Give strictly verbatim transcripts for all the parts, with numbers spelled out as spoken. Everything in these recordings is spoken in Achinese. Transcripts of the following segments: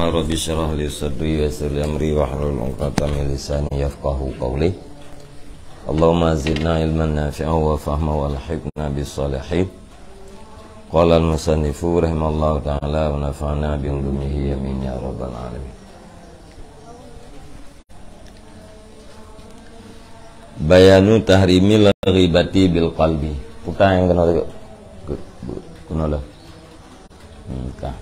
Rabbi syrah li sadri wa yassir li amri wahlul 'uqdatam min lisani yafqahu qawli. Allahumma zidna ilman nafi'a wa fahma wa alhiqna bis salihin. Qala al-musannifu rahimallahu ta'ala wa nafa'na bi ulumihi, amin ya rabbal alamin. Bayanu tahrimil ghibati bil qalbi. Bukan yang kena ke-, ke-, kena lah. Hmm, bukan.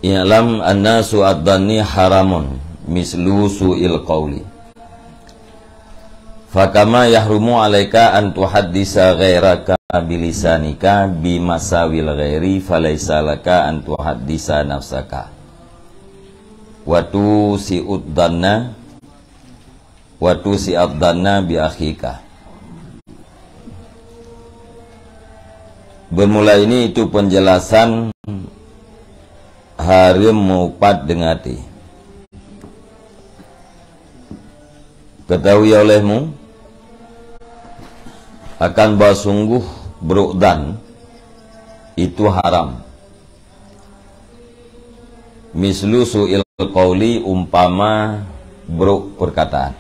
I'lam anna su'adh dhanni haramun mislu su'il qawli. Fakama yahrumu 'alaika an tuhaddisa ghairaka bilisanika bimasawil ghairi, falaisa laka an tuhaddisa nafsaka. Wa tusi'ud dhanna, wa tusi'ad dhanna bi akhika. Bermula ini itu penjelasan hareuem meupat deungon até. Ketahui olehmu akan bahwa sungguh brok dhan itu haram. Mislu su'il qauli, umpama brok perkataan.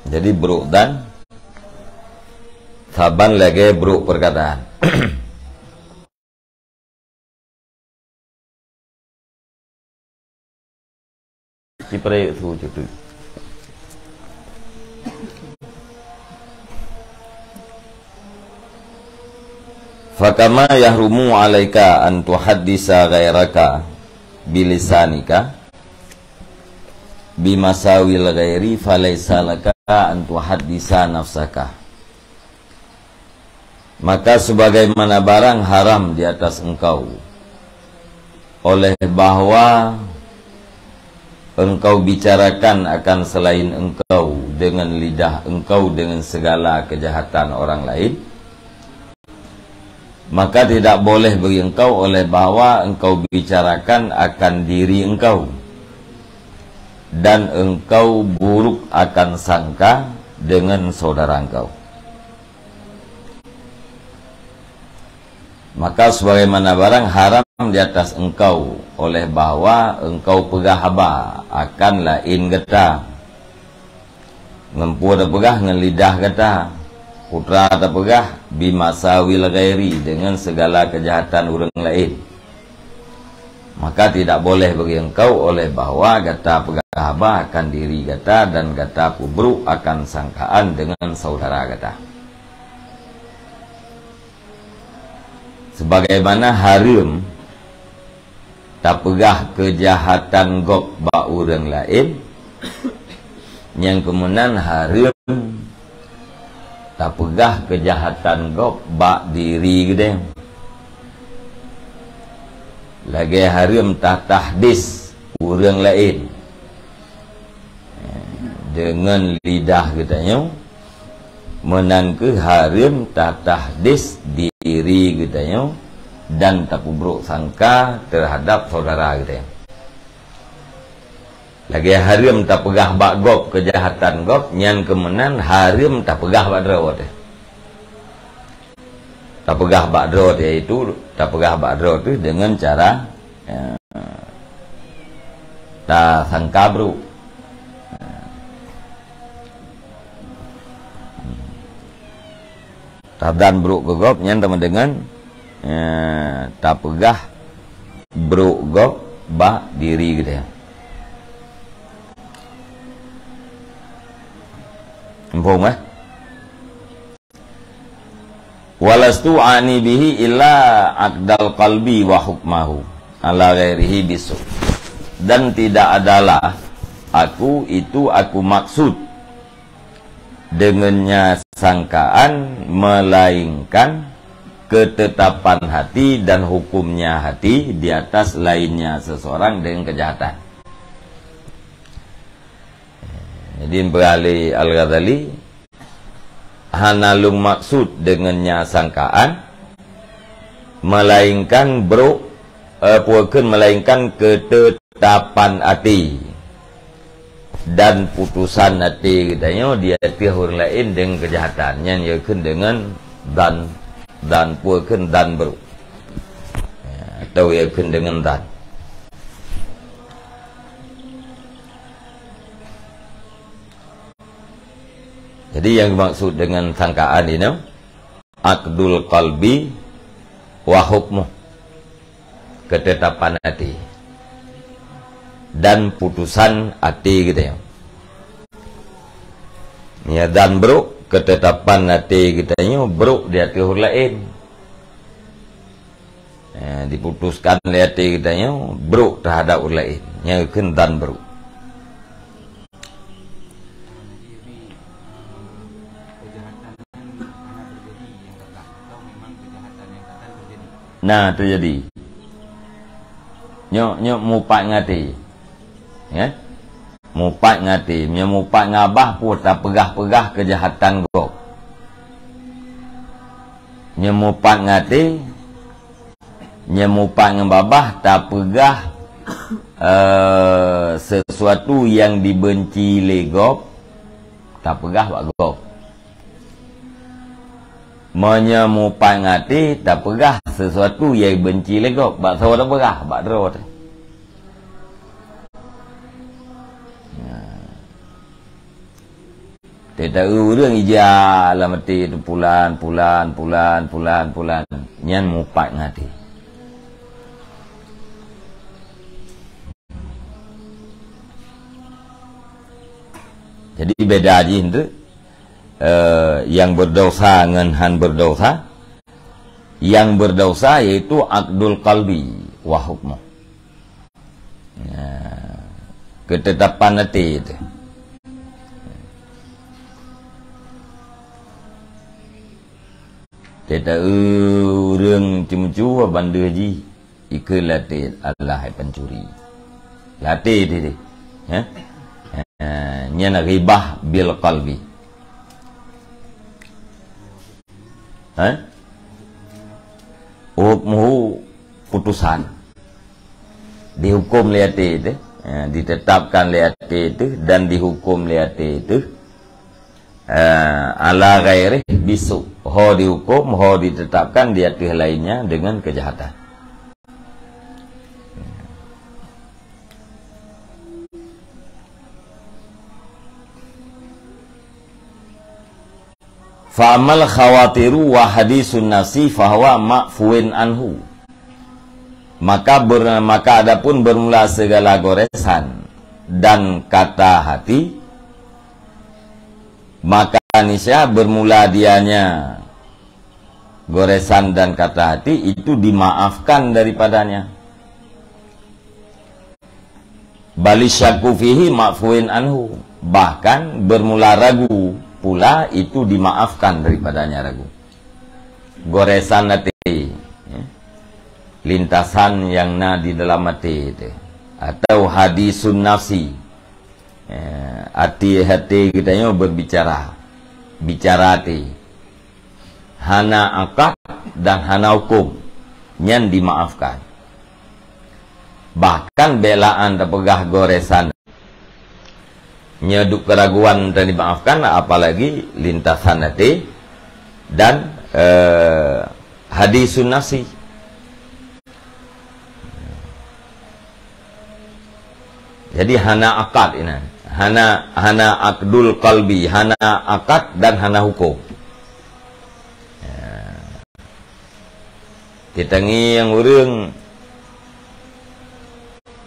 Jadi brok dhan saban lagée brok perkataan. Ciprek su cutu. Fakama yahrumu 'alaika an tuhaddisa ghairaka bilisanika bimasawil ghairi, falaisa laka an tuhaddisa nafsaka. Maka sebagaimana barang haram di atas engkau, oleh bahwa engkau bicarakan akan selain engkau dengan lidah engkau dengan segala kejahatan orang lain, maka tidak boleh bagi engkau oleh bahwa engkau bicarakan akan diri engkau, dan engkau buruk akan sangka dengan saudara engkau. Maka sebagaimana barang haram di atas engkau, oleh bahwa engkau peugah haba akan laén gata, ngon peue tapeugah ngon lidah gata, putra tapeugah bimasawil ghairi, dengan segala kejahatan ureuëng laén. Maka tidak boleh bagi engkau oleh bahwa gata peugah haba akan diri gata dan gata peubrok akan sangkaan dengan saudara gata. Sebagaimana hareuem tapeugah keujahatan gob bak ureuëng laén, nyang keumeunan hareuem tapeugah keujahatan gob bak diri geude. Lagée hareuem tatahdis ureuëng laén deungon lidah geutanyoe, meunan kheueh hareuem tatahdis diri geutanyoe dan tapeubrok sangka teuhadab saudara geutanyoe. Lagée hareuem tapeugah bak gob keujahatan gob, nyan keumeunan hareuem tapeugah bak droe teuh. Tapeugah bak droe teuh, yaitu tapeugah bak droe teuh deungon cara, eh, tasangka brok. Tadan brok keu gob nyan teuma deungon, eh, tapeugah brok gob bak diri geutanyoe. Muphom, eh? Walastu ani bihi illa aqdal qalbi wa hukmahu ala ghairihi bisu. Dan tidak adalah aku itu aku maksud dengannya sangkaan, melainkan ketetapan hati dan hukumnya hati di atas lainnya seseorang dengan kejahatan. Jadi, peugah lé Al-Ghazali, hana lôn maksud deungon nya sangkaan, melainkan brok, eh, peue kheun, melainkan keutetapan até dan putusan até geutanyoe di ateueh ureuëng laén deungon keujahatan. Nyan yue kheun deungon dhan Dhan peue kheun? Dhan brôk. Ya, atau ya kheun deungon dhan. Jadi, nyang dimaksud deungon sangkaan inoe, aqdul qalbi wa hukmuh, keutetapan até dan putusan até geutanyoe. Ya, dhan brôk, keutetapan até geutanyoe brôk di ateueh ureuëng laén. Eh, diputuskan lé até geutanyoe brôk teuhadap ureuëng laén. Nyan kheun dhan brôk. Na, teujadi. Nyoe, nyoe mupat ngon até. Ya? Mupat ngon até. Meunyoe mupat ngon babah, peue tapeugah-peugah keujahatan gob. Nyoe mupat ngon até, nyoe mupat ngon babah, tapeugah, eh, sesuatu nyang dibenci lé gob, tapeugah bak gob. Meunyoe mupat ngon até, tapeugah sesuatu nyang benci lé gob, bak soe tapeugah? Bak droe teuh. Nah. Teuta ureuëng ija lam até teuh pulan, pulan, pulan, pulan. Nyan mupat ngon até. Jadi beda jih tu, eh, nyang berdosa ngon han berdosa. Nyang berdosa yaitu aqdul qalbi wa hukmuh. Ya, keutetapan até teuh. Teuta ureuëng ceumeucue bandeuh jih. Ikeu lam até Allah hai pancuri. Lam até teuh deh. Ha? Ha, nyan ghibah bil qalbi. Ha? Hukmuhu, putusan. Dihukum lé até teuh. Ha, ditetapkan lé até teuh dan dihukum lé até teuh. Eh, ala ghairih bisu. Ho dihukum, ho ditetapkan di ateueh lainnya dengan kejahatan. Fa amal khawatiru wa hadisun nafsi fahuwa ma'fuwin anhu. Maka ber-, maka adapun bermula segala goresan dan kata hati, maka niscaya bermula dianya goresan dan kata hati itu dimaafkan daripadanya. Bali syakku fihi ma'fuwin anhu. Bahkan bermula ragu pula itu dimaafkan daripadanya ragu. Goresan até, ya. Lintasan nyang na di dalam até teuh. Atau hadisun nafsi. Ya, até-até geutanyoe berbicara. Bicara até. Hana akad dan hana hukum. Nyan dimaafkan. Bahkan belaan tapeugah goresan. Nyoe duek keraguan dan dimaafkan, apalagi lintasan até dan, eh, hadisun nafsi. Jadi hana akad inan. Hana, hana akdul qalbi, hana akad dan hana hukum. Ya. Teutangieng ureuëng,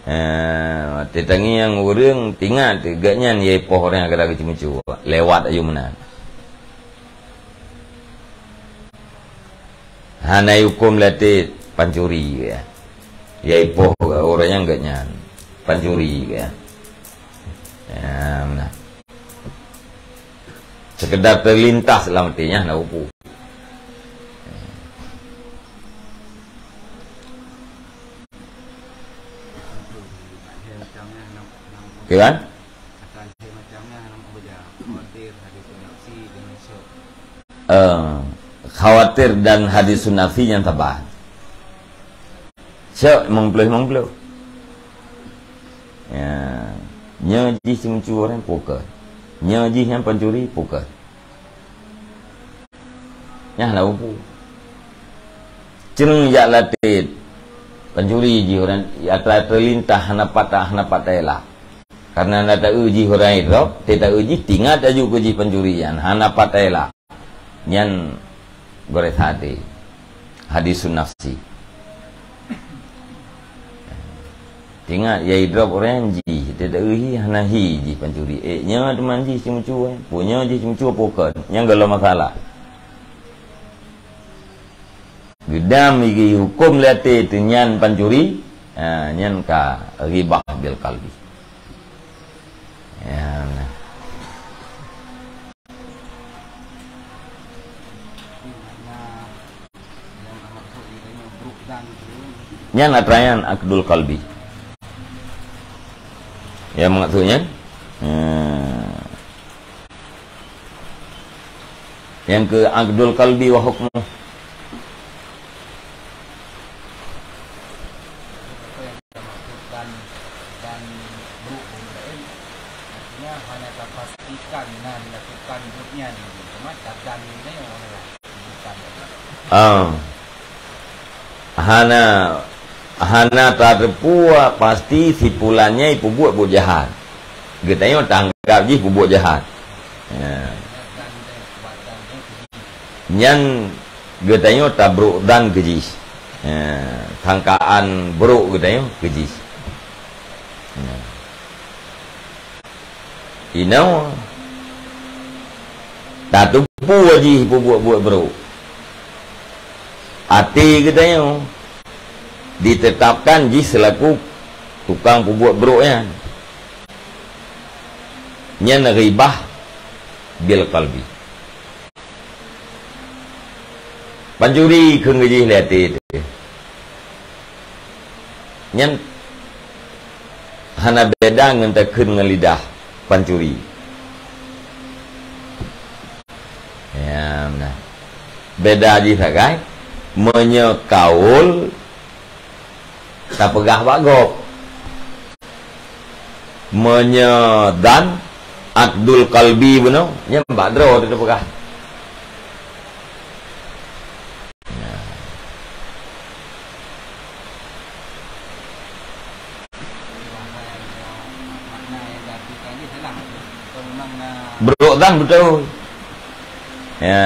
eh, teutangieng ureuëng tingat geuhnyan yai poh ureuëng nyang ka geuceumeucue lewat ayue meunan. Hana hukum lé até pancuri, ya. Yai poh ureuëng nyang geuhnyan pancuri, ya. Ya, meunan. Sekedar terlintas lam até nyan na upu. Oke kan? Eh, khawatir dan hadisun nafsi nyang saban. Syok limong ploh limong ploh. Ya. Nyoe jih ceumeucue ureuëng pukon. Nyoe jih nyang pancuri pukon. Nyan lah upu. Ceureung jak latét, pancuri jih ureueng, atra teulintah hana pat, hana pat taela. Karena na taeu jih ureueng idrop, teu taeu jih tingat aju keu jih pancuri nyan, hana pat taela. Nyan goréh até. Hadisun nafsi. Tingat, ya idrop ureueng jih, teu taeu hi hana hi jih pancuri. Eh, nyoe teuma jih ceumeucue, eh. Peue nyoe jih ceumeucue peue kon. Nyan goh lom masalah. Geudam geuhuköm lé até teuh nyan pancuri, ha, nyan ka ghibah bil qalbi. Ya, nah. Nyan atra nyan aqdul qalbi. Ya, maksud nyan? Hmm. Nyang keu aqdul qalbi wa hukmuh. Dan, dan brok ureueng laén, artinya hana tapastikan na dilakukan brok nyan, cuma tadan nyoe ureueng laén, bukan. Ah. Hana, hana tateupeue pasti si pulan nyan ipeubuet buet jahat. Geutanyoe tanggap jih peubuet jahat. Ya. Nyan geutanyoe tabrok dan keu jih. Ya, sangkaan brok geutanyoe keu jih. Ya. Inoe tateupeue jih peubuet-buet brok. Até geutanyoe ditetapkan jih seulaku tukang peubuet brok nyan. Nyan ghibah bil qalbi. Pancuri kheun geujih lé até teuh. Nyan hana beda ngon takheun ngon lidah pancuri. Ya, nah. Beda jih sagai, meunyoe kaul tapeugah bak gob. Meunyoe dan aqdul qalbi bunoe, nyan bak droe teuh tapeugah. Brok dan beutôi. Ya,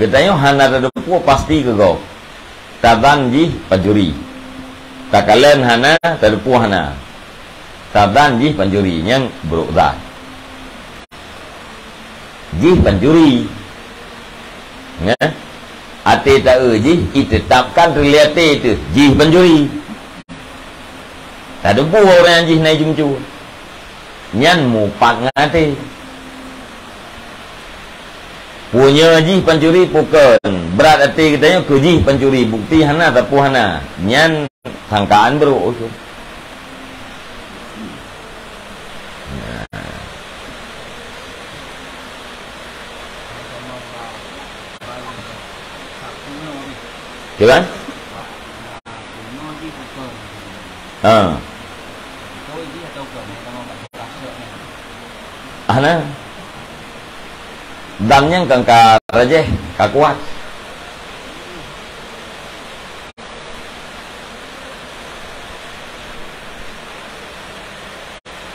geutanyoe hana tateupeue pasti keu gob. Tadan jih pancuri. Takalon hana, tateupeue hana. Tadan jih pancuri, nyan brok dan. Jih pancuri. Nyan. Até taeu jih itetapkan lé até teuh jih pancuri. Tateupeue ureueng jih na jimeucue. Nyan mupat ngon até. Peue nyoe jih pancuri peue kon, brat até geutanyoe keu jih pancuri, bukti hana, sapeue hana. Nyan sangkaan brok. Nah. Kiban? Ha. Hana. Dan nyan kan ka rajih, ka kuat.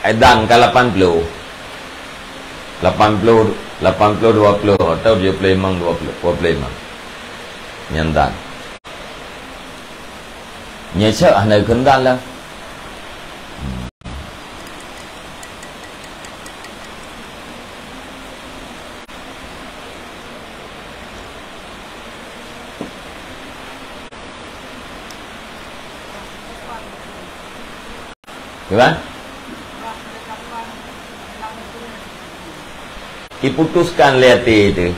Eh, dan ka lapan ploh. Lapan ploh, lapan ploh dua ploh atau tujoh ploh limong dua ploh, dua ploh limong. Nyan dan. Nyan cok hana geukheun dan lah. Kiban? Diputuskan lé até teuh.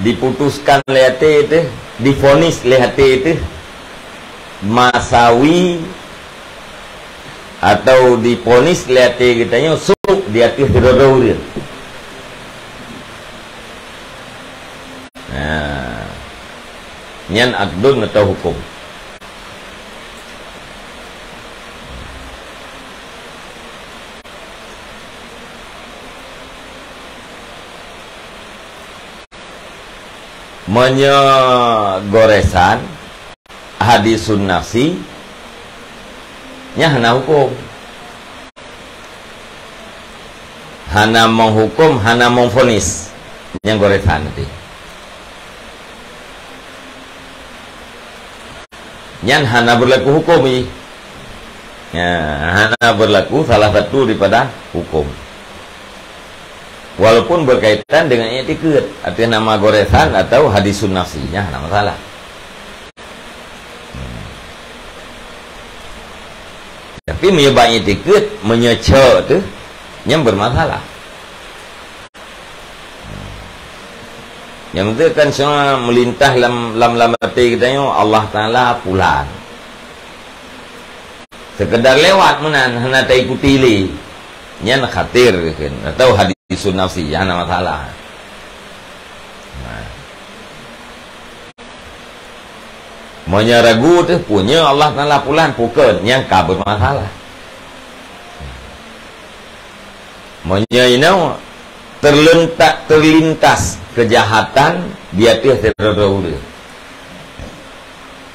Diputuskan lé até teuh, difonis lé até teuh, masawi atau difonis lé até geutanyoe sôk di ateueh sidroe-droe ureueng. Nah, nyan aqdun atau hukum. Meunyoe goresan, hadisun nafsi, nyan hana huköm. Hana meuhuköm, hana meufonis. Nyan goresan nanti. Nyan hana berlaku huköm jih. Ya, hana berlaku salah satu daripada huköm. Walaupun berkaitan dengan iktikad, artinya nama goresan atau hadisun nafsi, nyan hana masalah. Hmm. Tapi meunyoe bak iktikad, meunyoe cok tu, nyan bermasalah. Nyang penting kan semua meulintah lam, lam, lam até geutanyoe, Allah Taala pulan. Sekedar lewat meunan, hana taikuti lé. Nyan khatir, kan. Atau hadisun nafsi, hana masalah. Nah. Meunyoe ragu tu, punya Allah Taala pulan, bukan, nyan ka bermasalah. Meunyoe inoe terlenta-, terlintas kejahatan di ateueh sidroe-droe ureuëng,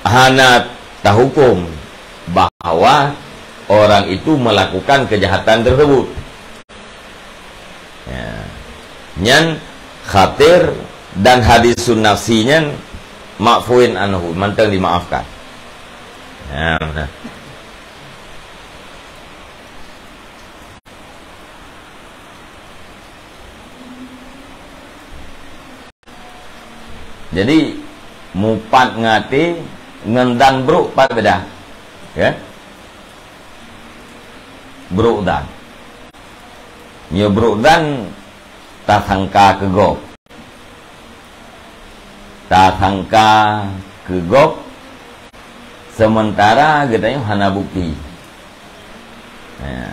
hana tahuköm bahwa orang itu melakukan kejahatan tersebut. Ya. Nyan khatir dan hadisun nafsi nyan ma'fuin anhu, mantong dimaafkan. Ya, nah. Jadi, mupat ngon até ngon zan brôk pat beda. Ya? Brôk zan. Nyoe brôk zan tasangka keu gob. Tasangka keu gob, sementara geutanyoe hana bukti. Ya.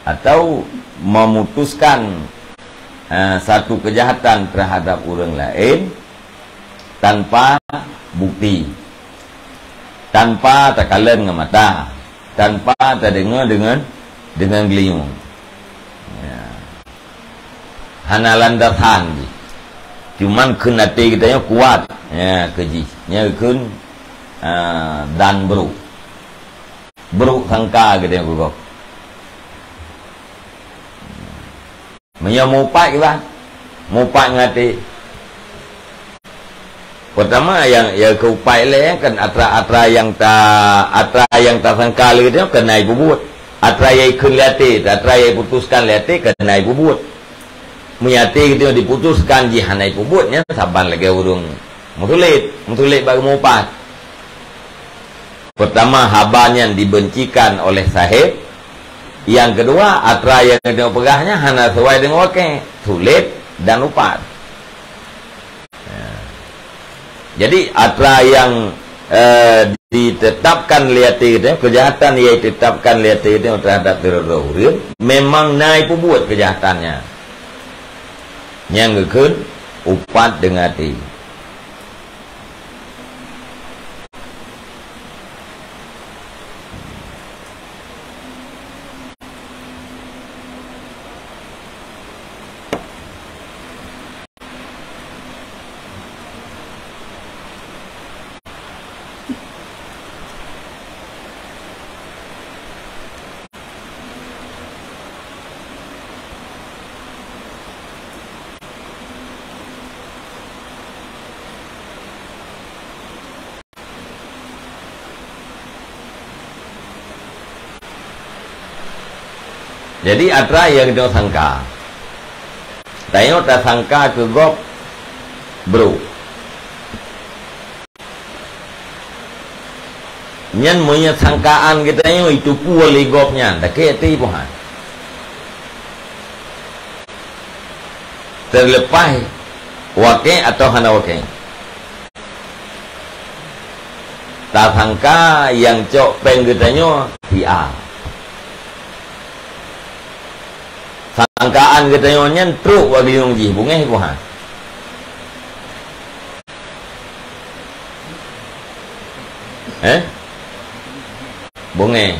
Atau memutuskan, eh, satu kejahatan terhadap ureuëng laén tanpa bukti, tanpa takalon ngon mata, tanpa tadeungoe deungon, deungon geulinyueng. Ya. Hana landasan jih. Cuman kheun até geutanyoe kuat. Ya, keu jih. Nyan kheun, ah, zan brôk. Brôk sangka geutanyoe keu gob. Meunyoe mupat kiban, mupat ngon até. Pertama, nyang, nyang keu upat ilée kan atra-atra nyang ta-, atra nyang tasangka lé geutanyoe keuhai peubuet. Atra nyang ikheun lé até, atra nyang iputuskan lé até keuhai peubuet. Meunyoe até geutanyoe diputuskan jih hana peubuet, nyan saban lagée ureuëng meusulet, meusulet bak mupat. Pertama, haba nyan dibencikan oleh sahib. Nyang keudua, atra nyang geutanyoe peugah nyan hana sesuai deungon wakée, sulet dan upat. Jadi, atra nyang, eh, ditetapkan lé até geutanyoe, kejahatan nyang ditetapkan lé até geutanyoe terhadap sidroe-droe ureuëng, memang na ipeubuet kejahatan nyan. Nyang geukheun upat deungon até. Jadi, atra nyang geutanyoe sangka. Tanyoe tasangka keu gob brôk. Nyan meunyoe sangkaan geutanyoe jiteupeue lé gob nyan, dakek até boh nyan. Terlepas wakée atawa hana wakée. Tasangka nyang cok péng geutanyoe si A. Sangkaan geutanyoe nyan trok bak geulinyueng jih, beungéh boh nyan. Eh? Beungéh.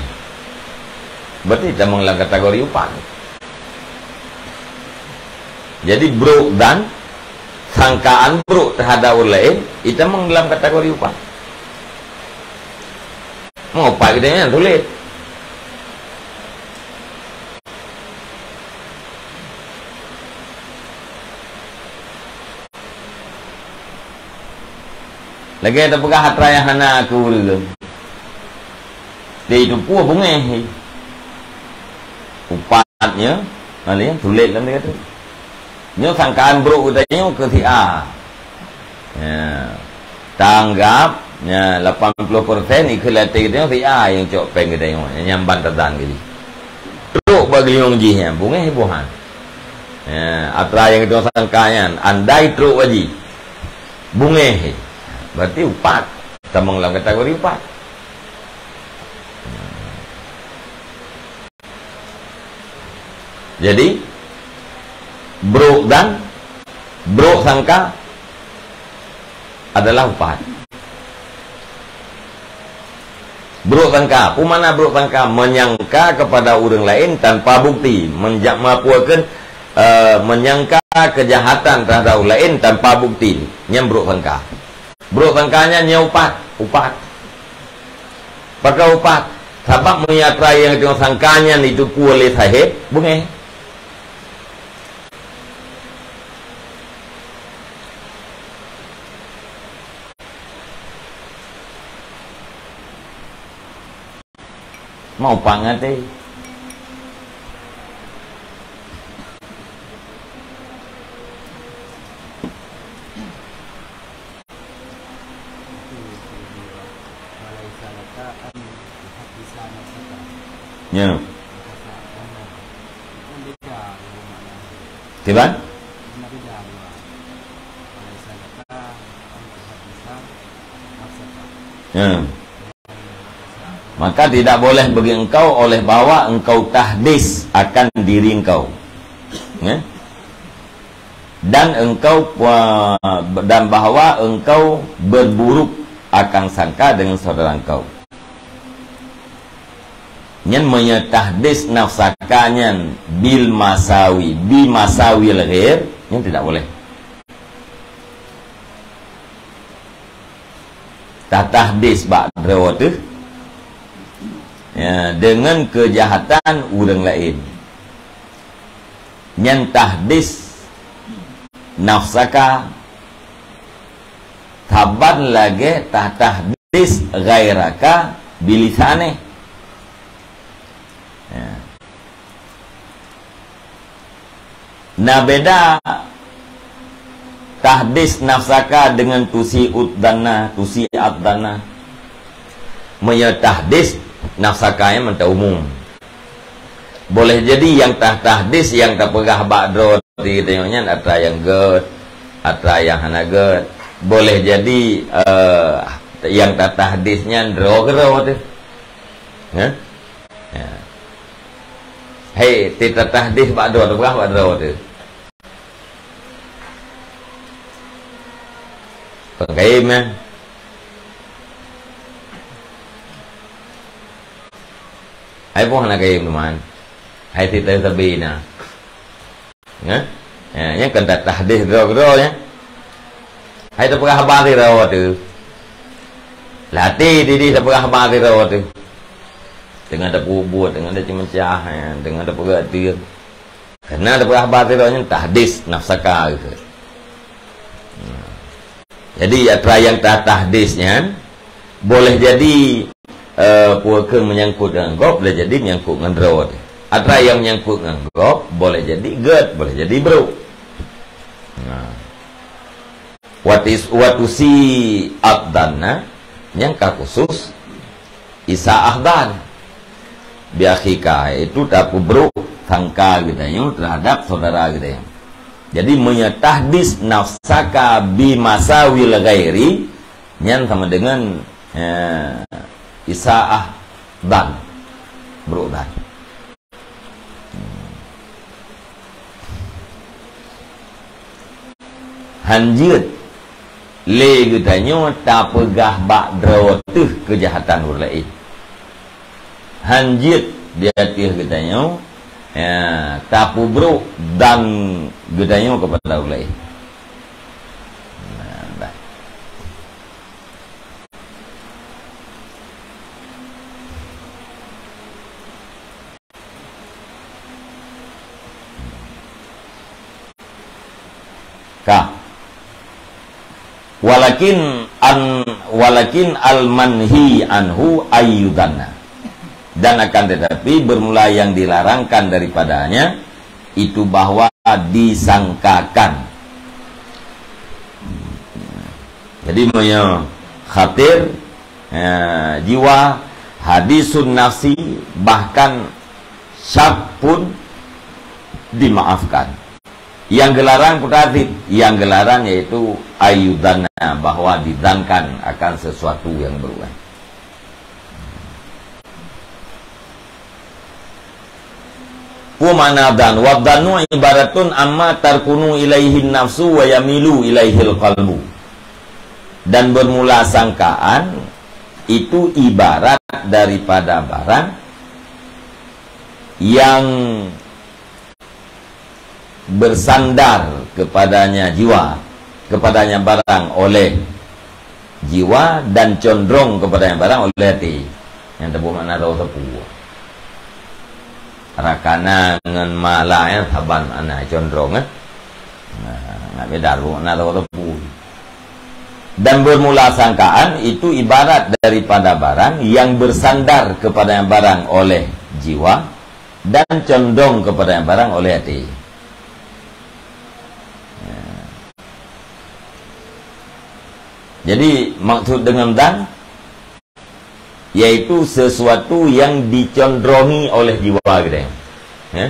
Berarti tamong lam kategori upat. Jadi, brôk zan sangkaan brok teuhadap ureuëng laén, itamong dalam kategori upat. Meuupat geutanyoe nyan tuléh. Lagée tapeugah atra nyang hana keu ureuëng. Di teupeue beungéh. Upat nyoe, hana tuléh lam dia tu. Nyoe sangkaan brok geutanyoe keu si A. Ya. Tanggap, ya, lapan puluh persen ikheun lam até geutanyoe si A nyang cok péng geutanyoe, nyang ban tazan geutanyoe. Trok bak geulinyueng jih nyan, beungéh buhan. Ya, atra nyang geutanyoe sangka nyan, andai trok bak jih. Beungéh. Berarti upat. Tamong lam kategori upat. Jadi, brok zan, brok sangka adalah upat. Brok sangka, peue makna brok sangka? Menyangka kepada ureuëng laén tanpa bukti, menja-, meulakukan, eh, menyangka kejahatan terhadap ureuëng laén tanpa bukti. Nyan brok sangka. Brok sangka nyan, nyan upat, upat. Pakon upat? Sabab meunyoe atra nyang geutanyoe sangka nyan jiteupeue lé sahéb, beungéh. Mau pang até. Ya. Kiban? Ya. Maka tidak boleh bagi engkau oleh bahwa engkau tahdis akan diri engkau. Ya. Dan engkau, dan bahwa engkau berburuk akan sangka dengan saudara engkau. Nyan meunyoe tahdis nafsaka nyan bil masawi, bi masawil ghair, nyan tidak boleh. Tatahdis bak droe teuh, ya, dengan kejahatan ureuëng laén. Nyan tahdis nafsaka, saban lagée tatahdis ghairaka bilisanéh. Ya. Na beda tahdis nafsaka dengan tusi'ud dhanna, tusi'ad dhanna. Meunyoe tahdis nafsaka nyan mantong umum. Boleh jadi nyang tatahdis nyang tapeugah bak droe teuh geutanyoe nyan atra nyang gét, atra nyang hana gét. Boleh jadi, eh, nyang tatahdis nyan droe keudroe teuh. Hah? Ya. Hei, tatahdis bak droe teuh, peugah bak droe teuh. Pengkayém, ya. Hai boh hana kayém teuma. Hai siteun sabe na. Nyan? Ya, nyan kan tatahdis droe-droe nyan. Hai tapeugah haba sidroe teuh. Lam até didih tapeugah haba sidroe teuh. Teungoh tapeubuet, teungoh taceumeucah, ya, teungoh tapeugah teuh. Karena tapeugah haba sidroe nyan tahdis nafsaka geuh. Jadi atra nyang tatahdis nyan boleh jadi, eh, peue kheun menyangkut ngon gob, boleh jadi menyangkut ngon droe. Atra nyang menyangkut ngon gob boleh jadi gét, boleh jadi brok. Nah. Watis-, watusi'ad dhanna nyang ka khusus isaah dhan. Bi akhika, yaitu tapeubrok sangka geutanyoe terhadap saudara geutanyoe. Jadi meunyoe tahdis nafsaka bi masawil ghairi, nyan sama dengan, eh, isaah dhan, brok dhan. Hanjeuet lé geutanyoe tapeugah bak droe teuh keujahatan ureuëng laén. Hanjeuet di ateueh geutanyoe, ya, tapeubrok dhan geutanyoe keupada ureuëng laén. Ka. Walakin an, walakin al-manhi anhu ayyudanna. Dan akan tetapi bermula yang dilarangkan daripadanya itu bahwa disangkakan. Jadi, meunyoe khatir, eh, jiwa, hadisun nafsi, bahkan syak pun dimaafkan. Yang gelarang putartib, yang gelarang yaitu ayyudanna, bahwa didankan akan sesuatu yang berulang. Peue makna dhan? Wa dhannu ibaratun amma tarkunu ilaihin nafsu wa yamilu ilaihil qalbu. Dan bermula sangkaan itu ibarat daripada barang yang bersandar kepadanya jiwa, kepadanya barang oleh jiwa dan condrong kepadanya barang oleh até. Nyang teuboh makna droe teupeu. Rakana ngon mala, ya, saban ana condrong, eh. Nah, nak beda makna droe teupeu. Dan bermula sangkaan itu ibarat daripada barang yang bersandar kepadanya barang oleh jiwa dan condrong kepadanya barang oleh até. Ya. Jadi, maksud dengan dhan, yaitu sesuatu yang dicondrongi oleh jiwa geutanyoe. Ya.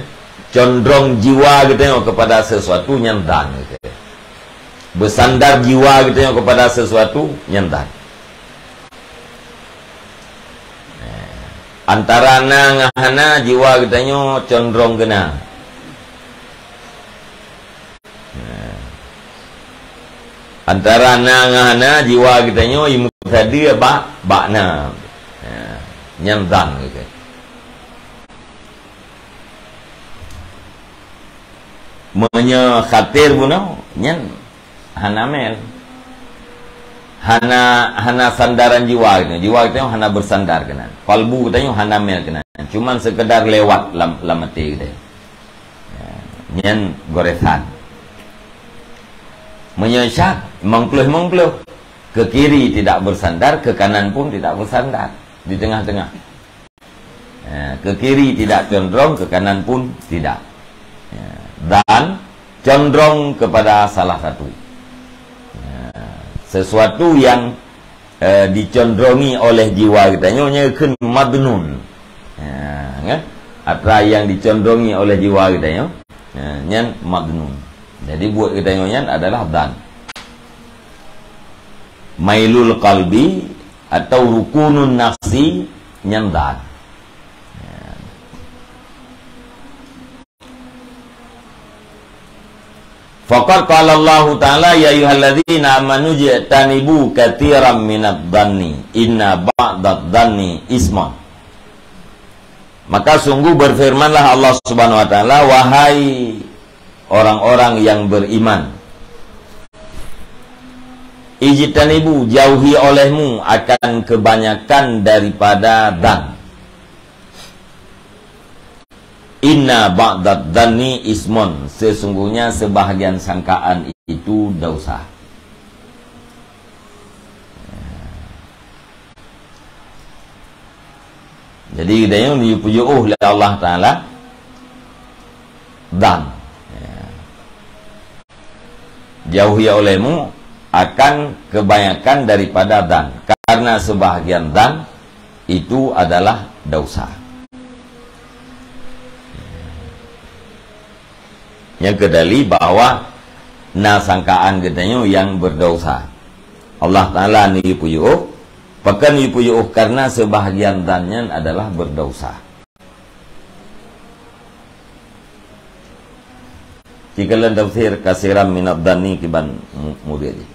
Condrong jiwa geutanyoe kepada sesuatu nyan dhan. Bersandar jiwa geutanyoe kepada sesuatu nyan dhan. Antara na ngon hana, jiwa geutanyoe condrong keu na. Antara na ngon hana, jiwa geutanyoe imeusadeue bak, bak na. Nyan dhan geutanyoe. Meunyoe khatir bunoe, nyan hana mel. Hana, hana sandaran jiwa geutanyoe. Jiwa geutanyoe hana bersandar keunan. Kalbu geutanyoe hana mel keunan. Cuman sekedar lewat lam, lam até geutanyoe. Ya, nyan goresan. Meunyoe syak, meukleuh-meukleuh. Ke kiri tidak bersandar, ke kanan pun tidak bersandar. Di tengah-tengah. Ya, ke kiri tidak condrong, ke kanan pun tidak. Ya, dan condrong kepada salah satu. Ya, sesuatu yang, eh, dicondrongi oleh jiwa geutanyoe nyan kheun madhnun. Ya, kan? Atra yang dicondrongi oleh jiwa geutanyoe, ya, nyan madhnun. Jadi, buet geutanyoe nyan adalah dhan. Mailul qalbi atau rukunun nafsi nyan dhan. Faqad qala Allahu Ta'ala, "Ya ayyuhalladzina amanu jtanibu katsiran minadh dhanni, inna ba'dadh dhanni ismun." Maka sungguh berfirmanlah Allah Subhanahu wa Ta'ala, "Wahai orang-orang yang beriman, ijtanibu, jauhi olehmu akan kebanyakan daripada dhan. Inna ba'dadh dhanni ismun, sesungguhnya sebahagian sangkaan itu dosa." Jadi, geutanyoe neupeujiôh lé Allah Ta'ala dhan. Ya. Jauhi olehmu akan kebanyakan daripada dhan. Karena sebahagian dhan itu adalah dosa. Nyang keudali bahwa na sangkaan geutanyoe nyang berdosa. Allah Ta'ala neupeujiôh, pakon neupeujiôh karena sebahagian dhan nyan adalah berdosa. Ci kalon tafsir katsiran minadh dhanni kiban mu-, murid jih.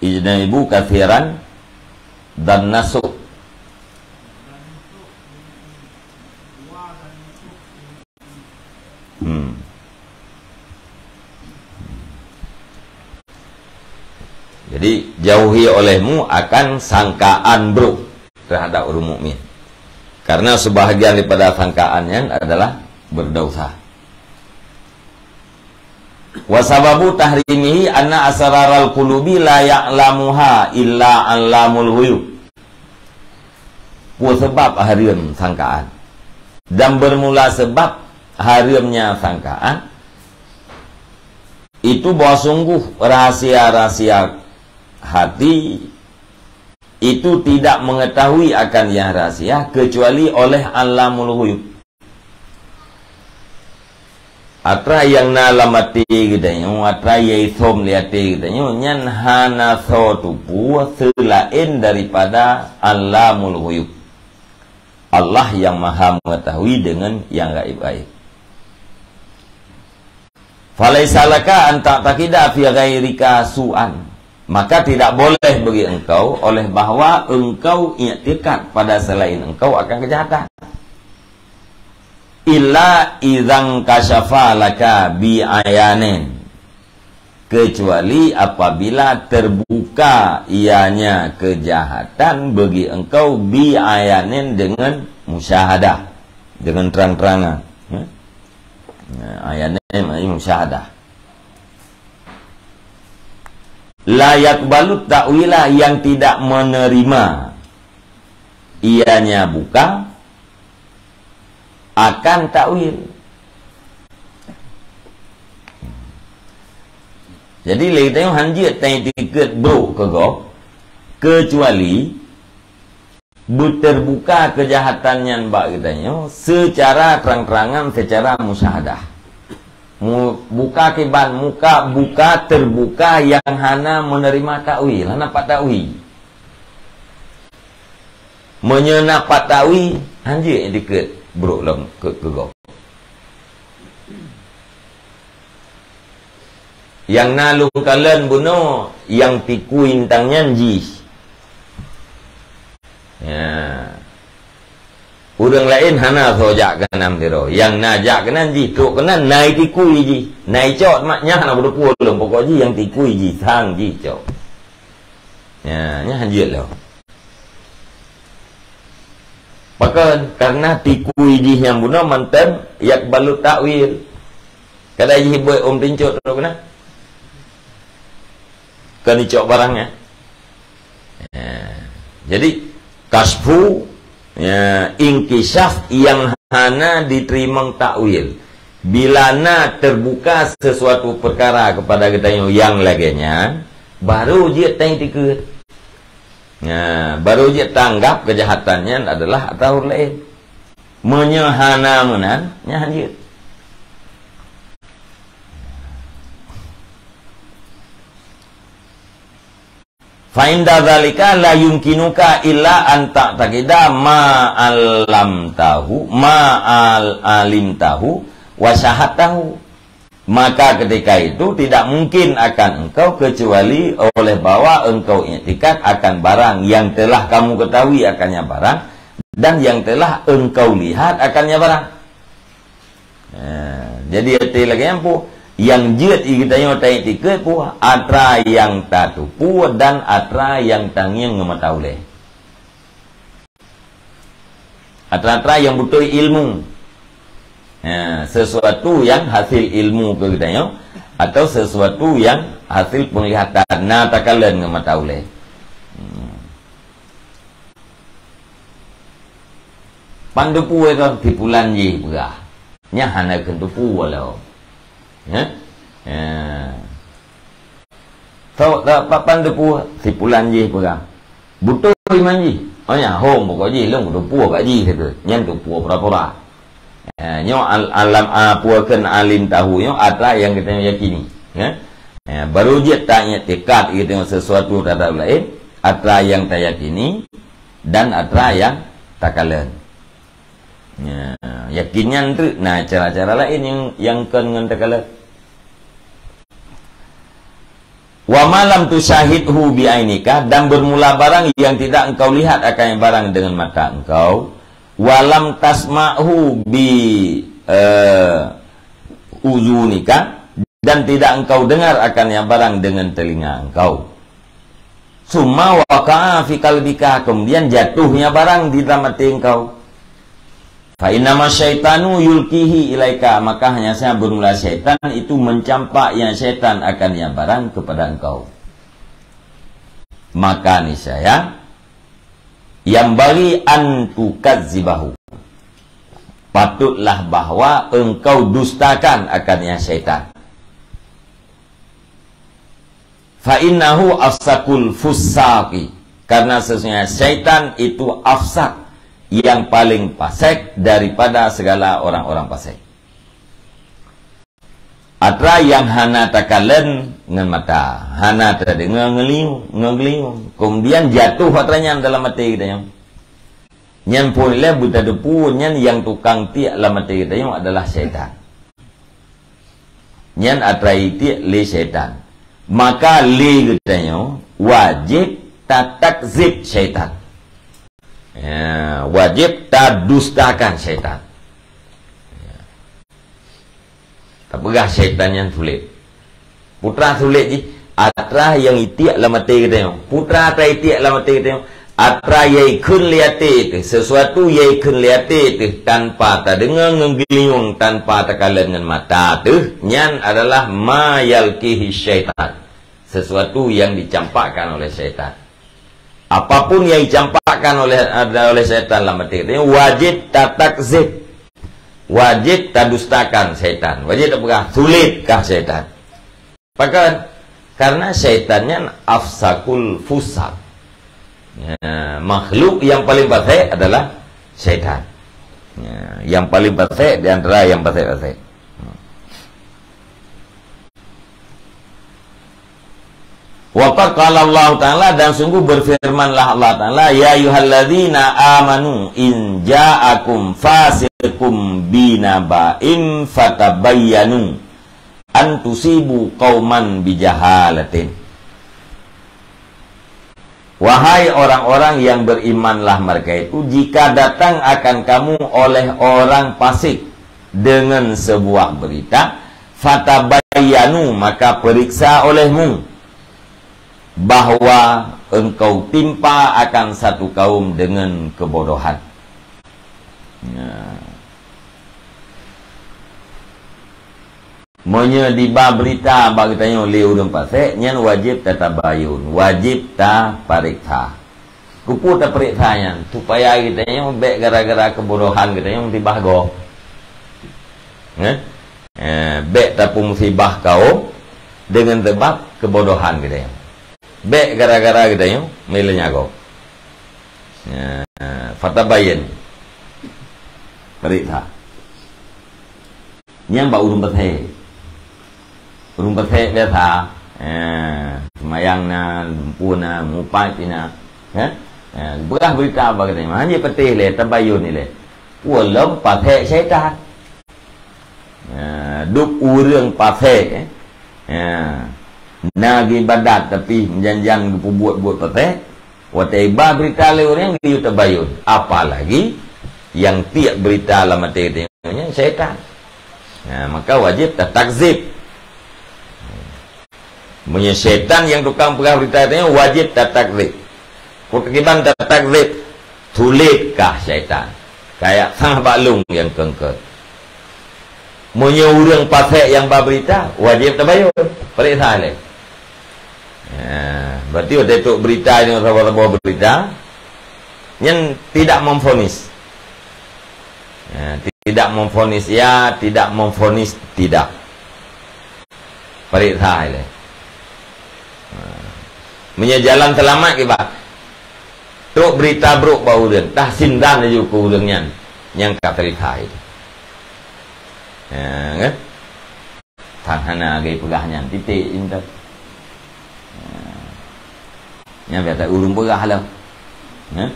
Ijtanibu katsiran dhannas su'. Hmm. Jadi, jauhi olehmu akan sangkaan brôk terhadap ureuëng mukmin. Karena sebahagian daripada sangkaan nyan adalah berdosa. Wa sababu tahrimihi anna asraral qulubi la ya'lamuha illa allamul ghuyub. Peue sabab hareuem sangkaan? Dan bermula sebab hareuemnya sangkaan itu bahwa sungguh rahsia-rahsia hati itu tidak mengetahui akan yang rahsia kecuali oleh allamul ghuyub. Atra nyang na lam até geutanyoe, atra nyang isom lé até geutanyoe, nyan hana soe tupue seulaén daripada allamul ghuyub. Allah yang Maha Mengetahui dengan yang gaib-gaib. Falaisa laka an ta'taqida fi ghairika su'an. Maka tidak boleh bagi engkau oleh bahwa engkau iktikad pada selain engkau akan kejahatan. Illa idzan kasyafa laka bi ayanin. Kecuali apabila terbuka ianya kejahatan bagi engkau bi ayanin dengan musyahadah, dengan terang-terangan. Ya? Nah, ayanin maknanya musyahadah. La yakbalu ta'wila, yang tidak menerima ianya buka akan takwil. Jadi lé tanyoe hanjeuet tan iktikad brok keu gob, kecuali beuterbuka kejahatan nyan bak geutanyoe secara terang-terangan, secara musyahadah. Mu-, buka kiban muka, buka terbuka yang hana menerima takwil, hana pat takwil. Meunyoe na pat takwil, hanjeuet iktikad brok lom keu, keu gob. Nyang na lôn kalon bunoe, nyang tikui teuntang nyan jih. Ya. Ureuëng laén hana soe jak keunan sidroe. Nyang na jak keunan jih, trok keunan na itikui jih. Na icok mak nyan hana beuteupeue lom, pokok jih nyang tikui jih, sang jih cok. Ya, nyan hanjeuet lom. Pakon? Karena tikui jih nyang bunoe mantong yakbalu ta'wil. Kadang jih buet ôm tincok trok keunan. Kon icok barang nyan. Ya. Jadi, kasyfu, ya, inkishaf yang hana diterima takwil. Bila na terbuka sesuatu perkara kepada geutanyoe nyang lagée nyan, baru jeuet tan iktikad. Nah, baru jeuet tanggap kejahatan nyan adalah atra ureuëng laén. Meunyoe hana meunan, nyan hanjeuet. Fa inda dzalika la yumkinuka illa an ta'taqida ma 'allamtahu, ma al-, 'alimtahu wa syahadtahu. Maka ketika itu tidak mungkin akan engkau kecuali oleh bahwa engkau iktikad akan barang yang telah kamu ketahui akannya barang dan yang telah engkau lihat akannya barang. Ha, jadi até lagée nyan peue? Nyang jeuet geutanyoe taiktikad peue? Atra nyang tatupue dan atra nyang tangieng ngon mata ulée. Atra-atra nyang beutôi ilmu. Ha, sesuatu nyang hasil ilmu keu geutanyoe atau sesuatu nyang hasil penglihatan na takalon ngon mata ulée. Hmm. Pan tupue kon si pulan jih peugah. Nyan hana kheun tupue lom. Ya? Ya. Tau, tau, pa-, pan tupue si pulan jih peugah. Beutôi man jih. Oh nyan hom pokok jih lôn tupue bak jih situ. Nyan tupue pura-pura. Ya, nyoe al-, alam, a, pue kheun alimtahu nyoe atra nyang geutanyoe yakini. Ya? Ya, baru jeuet taiktikad geutanyoe sesuatu terhadap laén, atra nyang tayakini dan atra nyang takalon. Ya, yakin nyan treuk na cara-cara laén nyang, nyang kon ngon takalon. Wa ma lam tusyahidhu bi ainika, dan bermula barang yang tidak engkau lihat akan barang dengan mata engkau, wa lam tasma'hu bi, eh, uzunika, dan tidak engkau dengar akannya barang dengan telinga engkau. Summa waqa'a fi qalbika, kemudian jatuhnya barang di dalam hati engkau. Fa innama syaitanu yulqihi ilaika, maka hanya saja bermula syaitan itu mencampak yang syaitan akan yang barang kepada engkau. Maka niscaya, yanbaghi an tukadzibahu, patutlah bahwa engkau dustakan akan yang syaitan. Fa innahu afsakul fusaqi, karena sesungguhnya syaitan itu afsak, yang paling fasik daripada segala orang-orang fasik. Atra nyang hana takalon ngon mata, hana tadeungoe ngon liu-, ngon geulinyueng, kemudian jatuh atra nyan dalam até geutanyoe. Nyan phon lé beuteupeue nyan nyang tukang tiek lam até geutanyoe adalah syaitan. Nyan atra jitiek lé syaitan. Maka lé geutanyoe wajéb tatakzib syaitan. Ya, wajéb tadustakan syaitan. Ya. Tapeugah syaitan nyan sulet. Peue teuma sulet jih, atra nyang jitiek lam até geutanyoe. Peue teuma atra jitiek lam até geutanyoe, atra nyang jikheun lé até teuh, sesuatu nyang jikheun lé até teuh tanpa tadeungoe ngon geulinyueng, tanpa takalon ngon mata teuh, nyan adalah ma yulqihi syaitan. Sesuatu yang dicampakkan oleh syaitan. Apapun yang dicampakkan oleh, oleh syaitan lam até geutanyoe, wajéb tatakzib. Wajéb tadustakan syaitan. Wajéb tapeugah, sulet kah syaitan. Pakon? Karena syaitan nyan afsakul fusaq. Ya, makhluk yang paling fasik adalah syaitan. Ya, yang paling fasik di antara yang fasik-fasik. Wa qad qala Allah Ta'ala, dan sungguh berfirmanlah Allah Ta'ala, "Ya ayyuhalladzina amanu in ja'akum fasiqum binaba'in fatabayyanu an tusibu qauman bijahalatin." Wahai orang-orang yang berimanlah mereka itu, jika datang akan kamu oleh orang fasik dengan sebuah berita, fatabayyanu, maka periksa olehmu bahwa engkau timpa akan satu kaum dengan kebodohan. Ya. Meunyoe diba beurita bak geutanyoe lé ureuëng fasek, nyan wajéb tatabayun, wajéb tapareksa. Keupeue tapareksa nyan? Supaya geutanyoe bék gara-gara keubodohan geutanyoe musibah gob. Nyan? Eh, bék tapeumusibah kaum deungon sabab keubodohan geutanyoe. Bék gara-gara geutanyoe meuleunya gob. Nyan, fatabayun. Pareksa. Nyan bak ureuëng fasek. Ureuëng fasek biasa, eh, seumayang na, lumpur na, mupat na, eh? Eh, beurah beurita bak geutanyoe. Hana patéh lé, tabayun ilée. Ulôn fasek syaitan. Eh, duek ureuëng fasek, eh. Eh, na geuibadat tapi jan-jan geupeubuet-buet fasek. Watée iba beurita lé ureuëng geuyue tabayun, apalagi nyang tiek beurita lam até geutanyoe nyan syaitan. Nah, maka wajéb tatakzib. Meunyoe syaitan nyang tukang peugah beurita nyan wajéb tatakzib. Peue kiban tatakzib? Tuléh kah syaitan. Kayak sah bak lông nyang keungkeut. Meunyoe ureuëng fasek nyang ba beurita, wajéb tabayun. Pareksa lé. Ya, berarti watée trok beurita nyoe saboh-saboh beurita, nyan tidak memvonis. Ya, tidak memvonis ya, tidak memvonis tidak. Pareksa ilée. Ha. Meunyoe jalan seulamat kiban. Trok beurita brok bak ureuëng, tasindan laju keu ureuëng nyan nyang ka pareksa ilée. Ha, kan? Tan hana lagée peugah nyan, titik intat. Nyan biasa ureuëng peugah lah. Nyan?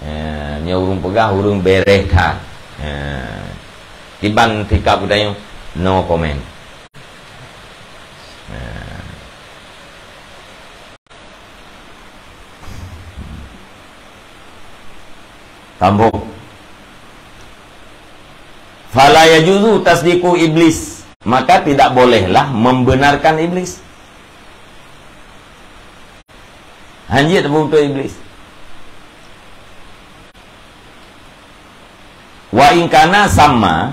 Eh, nyan ureuëng peugah, ureuëng bereh that. Eh, kiban sikap geutanyoe, no comment. Eh. Sambung. Fala yajuzu tasdiqu iblis. Maka tidak bolehlah membenarkan iblis. Hanjeuet beutôi iblis. Wa in kana samma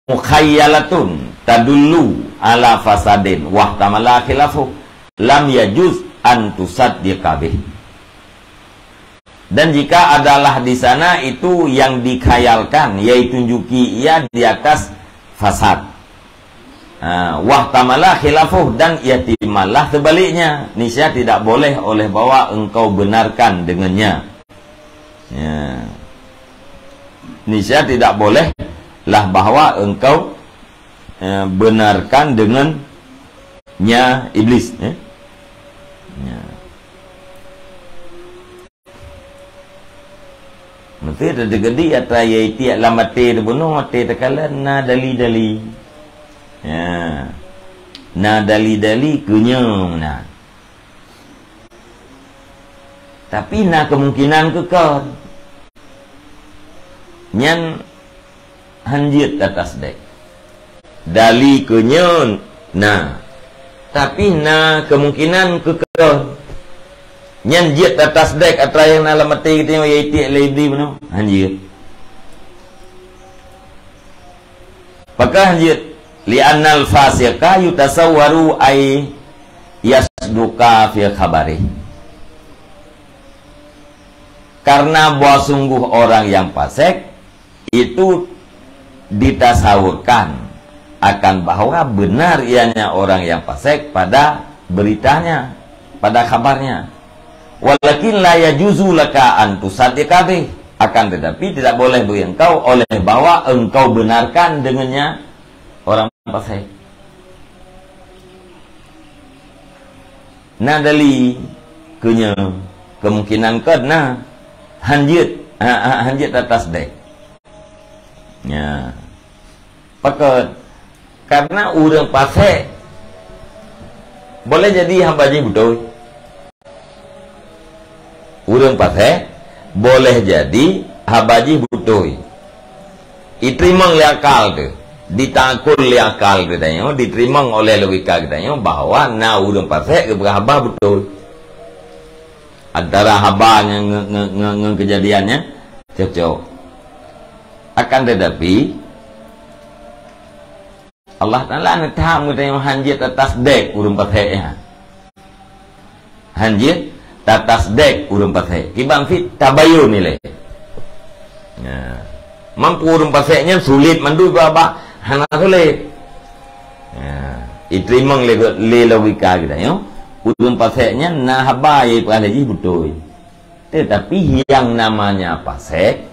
mukhayyalatun tadullu ala fasadin wahtamala khilafu, lam yajuz an tusaddiqa bih. Dan jika adalah di sana itu yang dikhayalkan, yaitu tunjuki ia di atas fasad, ha, wahtamala khilafuh, dan ihtimallah sebaliknya, niscaya tidak boleh oleh bahwa engkau benarkan dengannya. Ya. Niscaya tidak boleh lah bahwa engkau, eh, benarkan dengannya iblis, ya. Ya. Mesti teudeugedi atra yai tiek lam até teubunoe, até teukalon na dali-dali. Ya. Na dali-dali keunyoe na. Tapi na kemungkinan keukon. Nyan han jeuet tatasdek. Dali keunyoe na. Tapi na kemungkinan keukon. Nyan jeuet tatasdek atra nyang na lam até geutanyoe, yai tiek lé iblis bunoe. Han jeuet. Pakon han jeuet? Li'annal fasiqa yutasawwaru ay yasduqa fi khabari. Karena bahwa sungguh orang yang fasik itu ditasawurkan akan bahwa benar ianya orang yang fasik pada beritanya, pada khabarnya. Walakin la yajuzu laka an tusaddiqa bih. Akan tetapi tidak boleh bagi engkau oleh bahwa engkau benarkan dengannya orang fasik. Na dali keunyoe, kemungkinan kon na. Han jeuet, ha, ha, han jeuet tatasdek. Ya. Pakon? Karena ureuëng fasik boleh jadi haba jih beutôi. Ureuëng fasik boleh jadi haba jih beutôi. Iteurimong lé akal teuh, ditakol lé akal geutanyoe, diteurimong oleh logika geutanyoe bahwa na ureuëng fasik geupeugah haba beutôi. Antara haba ngon, ngon, ngon, ngon, ngon keujadian nyan cocok. Akan tetapi, Allah Taala neutaham geutanyoe han jeuet tatasdek ureuëng fasik nyan. Han jeuet tatasdek ureuëng fasik. Kiban fit tabayun ilée. Ya. Mampu ureuëng fasik nyan sulet mandum babah, hana sulet. Ya. Iteurimong lé, lé logika geutanyoe, ureuëng fasik nyan na haba nyang ipeugah lé jih beutôi. Tetapi yang namanya fasik,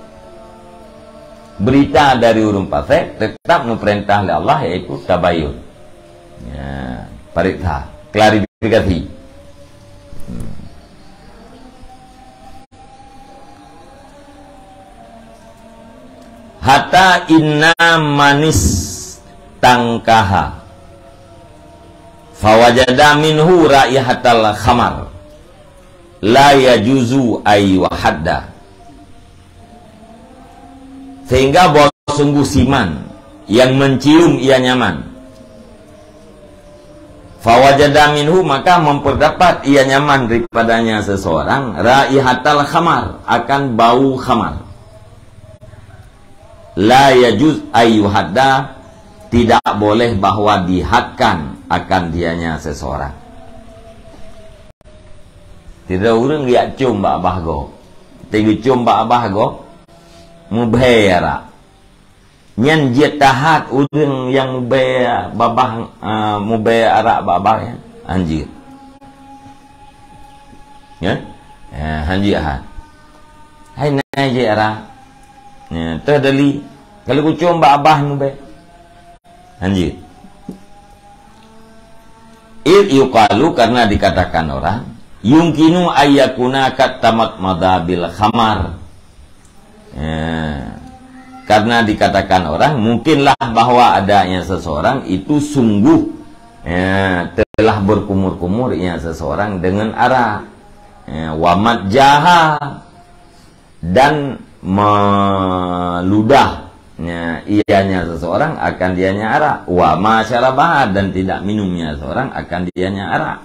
berita dari ureuëng fasik tetap neupeurintah lé Allah, yaitu tabayun. Ya, pareksa, klarifikasi. Hmm. Hatta inna manis tangkaha fawajada minhu raihatal khamar la yajuzu ayyuhadda. Sehingga bahwa sungguh siman yang mencium ia nyaman. Fawajada minhu, maka memperdapat ia nyaman daripadanya seseorang, raihatal khamar, akan bau khamar. La yajuz ayyuhadda, tidak boleh bahwa dihadkan akan dianya seseorang. Sidroe ureuëng geujak com bak babah gob. Teuh geucom bak babah gob, mubhé arak. Nyan jeuet tahad ureuëng nyang mubhé babah, eh, mubhé arak bak babah nyan? Han jeuet. Ya? Eh, han jeuet han. Hai nai jeuet arak. Ya, teuh dali. Kalau geucom bak babah mubhé. Han jeuet. Id yuqalu, karena dikatakan orang, yumkinu ayyakuna qad tamadmada bil khamar. Ya. Karena dikatakan orang, mungkinlah bahwa adanya seseorang itu sungguh, ya, telah berkumur-kumur, ya, seseorang dengan arak. Ya, wa madjaha, dan meludah, ya, ianya seseorang akan dianya arak. Wa ma syarabaha, dan tidak minumnya seseorang akan dianya arak.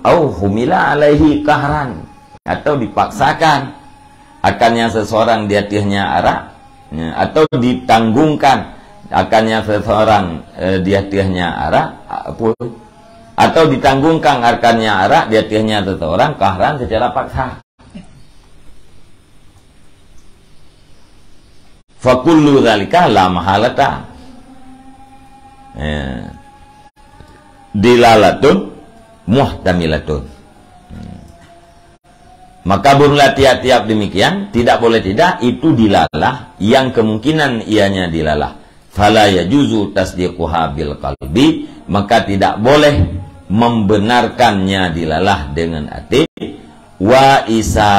Au humila alaihi qahran, atau dipaksakan. akannya seseorang di ateuehnya arak, ya, atau ditanggungkan akannya seseorang, eh, di ateuehnya arak, apa? Atau ditanggungkan akannya arak di ateuehnya seseorang qahran secara paksa. Fakullu dzalika la mahalata. Ya. Dilalatun muhtamilatun. Maka bermula tiap-tiap demikian, tidak boleh tidak, itu dilalah, yang kemungkinan ianya dilalah. Fala yajuzu tasdiquha bil qalbi, maka tidak boleh membenarkannya dilalah dengan hati. Wa isa'atud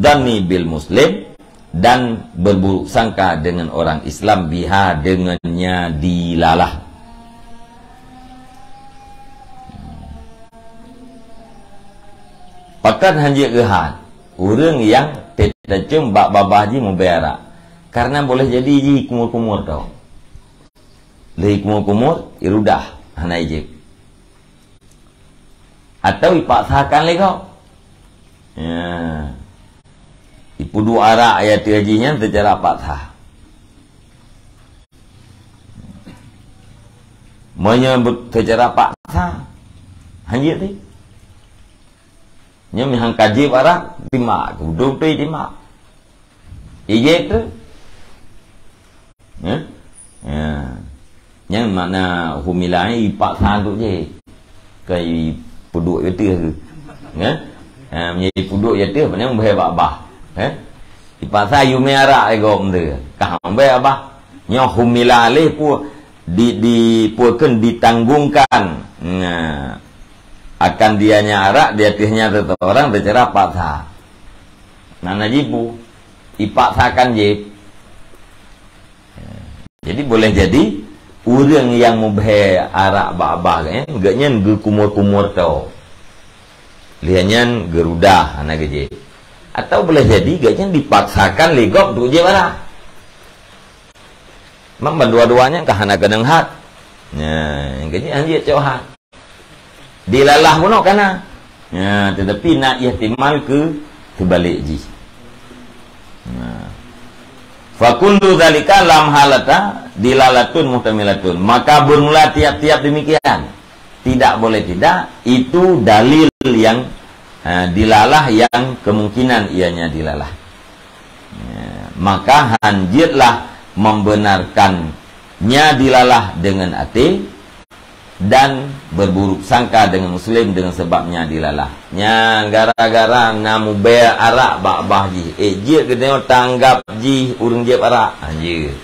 dhanni bil muslim, dan berburuk sangka dengan orang Islam biha, dengannya dilalah. Pakon hanjeuet geuhat ureuëng nyang teucom bak babah jih mubée arak, karena boleh jadi jih kumur-kumur tau. Lé kumur-kumur, irudah hana ijép. Atau ipaksakan lé gob. Ya. Ipeuduek arak di ateueh jih nyan seucara paksa. Meunyoe seucara paksa, hanjeuet teuh. Nyoe meuhang ka jép arak, timak, udong teuh timak. Ijép teuh. Ya? Ya. Nyan makna humila ni ipaksa untuk jép. Ka ipeuduek ateueh. Ya? Ha, meunyoe ipeuduek ateueh, makna mubée bak babah. Ya? Ipaksa yue mé arak lé gob teuh. Ka mubée babah. Nyoe humila lé pu-, di, di, peue kheun ditanggungkan. Nah, akan dianya arak di ateuehnya seseorang secara paksa. Nah, na jibu. Ipaksakan jép. Jadi, boleh jadi, ureuëng nyang mubée arak bak babah geuhnyan, geuhnyan geukumur-kumur tau. Lheueh nyan geurudah hana geujép. Atau boleh jadi, geuhnyan dipaksakan lé gob untuk jép arak. Memang bandua-dua nyan ka hana keunong hat. Nah, geuhnyan hanjeuet cok hat. Dilalah bunoe kana. Ya, tetapi na ihtimal keu teubalek jih. Nah. Fakullu dzalika la mahalata dilalatun muhtamilatun. Maka bermula tiap-tiap demikian. Tidak boleh tidak, itu dalil yang, eh, dilalah yang kemungkinan ianya dilalah. Ya, maka hanjeuetlah membenarkannya dilalah dengan até, dan berburuk sangka dengan muslim dengan sebabnya dilalah. Nyan gara-gara na mubée arak bak babah jih. Eh, jeuet geutanyoe tanggap jih ureuëng jép arak. Hanjeuet.